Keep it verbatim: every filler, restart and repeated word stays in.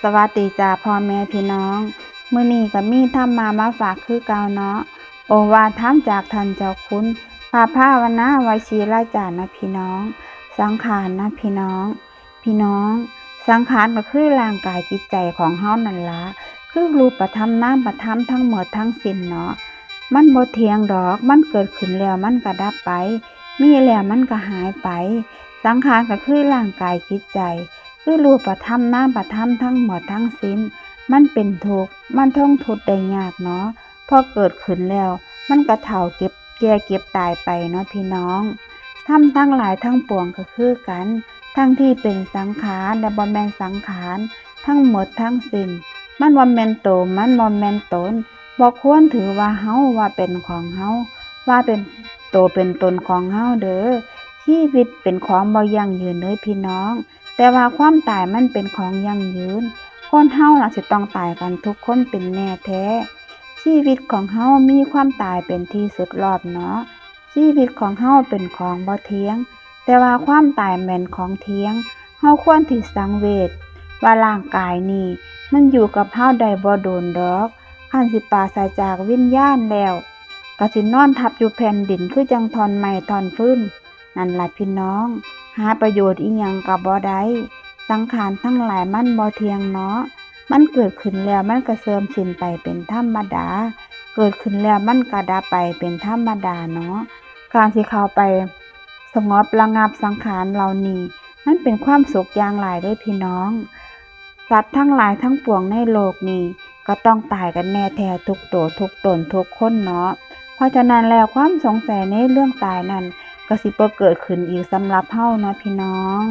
สวัสดีจ้าพ่อแม่พี่น้อง มื้อนี้ก็มีธรรมะมาฝากคือเก่าเนาะ โอวาทธรรมจากท่านเจ้าคุณ พระภาวนาวชิราจารย์นะพี่น้อง สังขารนะพี่น้อง พี่น้อง สังขารก็คือร่างกายจิตใจของเฮานั่นละ คือรูปธรรมนามธรรมทั้งหมดทั้งสิ้นเนาะ มันบ่เที่ยงดอก มันเกิดขึ้นแล้วมันก็ดับไป มีแล้วมันก็หายไป สังขารก็คือร่างกายจิตใจ คือรูปธรรมนามธรรมทั้งหมดทั้งสิ้น มันเป็นทุกข์ มันทนทุกข์ได้ยากเนาะ พอเกิดขึ้นแล้ว มันก็เฒ่าเก็บแก่เก็บตายไปเนาะพี่น้อง ธรรมทั้งหลายทั้งปวงก็คือกัน ทั้งที่เป็นสังขารและบ่แม่นสังขาร ทั้งหมดทั้งสิ้น มันบ่แม่นโต มันบ่แม่นตน บ่ควรถือว่าเฮาว่าเป็นของเฮา ว่าเป็นโตเป็นตนของเฮาเด้อ ชีวิตเป็นของบ่ยั่งยืนเด้อพี่น้อง แต่ว่าความตายมันเป็นของยั่งยืน คนเฮาน่ะสิต้องตายกันทุกคนเป็นแน่แท้ ชีวิตของเฮามีความตายเป็นที่สุดรอบเนาะ ชีวิตของเฮาเป็นของบ่เที่ยง แต่ว่าความตายแม่นของเที่ยง เฮาควรที่สังเวชว่าร่างกายนี้มันอยู่กับเฮาได้บ่โดนดอก คันสิปราศจากวิญญาณแล้ว ก็สินอนทับอยู่แผ่นดินคือจั่งท่อนไม้ท่อนฟืน นั่นล่ะพี่น้อง หาประโยชน์อิหยังก็บ่ได้ สังขารทั้งหลายมันบ่เที่ยงเนาะ มันเกิดขึ้นแล้วมันก็เสื่อมสิ้นไปเป็นธรรมดา เกิดขึ้นแล้วมันก็ดับไปเป็นธรรมดาเนาะ การสิเข้าไปสงบระงับสังขารเหล่านี้ มันเป็นความสุขอย่างหลายเด้อพี่น้อง สัตว์ทั้งหลายทั้งปวงในโลกนี้ ก็ต้องตายกันแน่แท้ทุกโตทุกตนทุกคนเนาะ เพราะฉะนั้นแล้วความสงสัยในเรื่องตายนั้น ก็สิบ่เกิดขึ้นอีกสำหรับเฮาเนาะพี่น้อง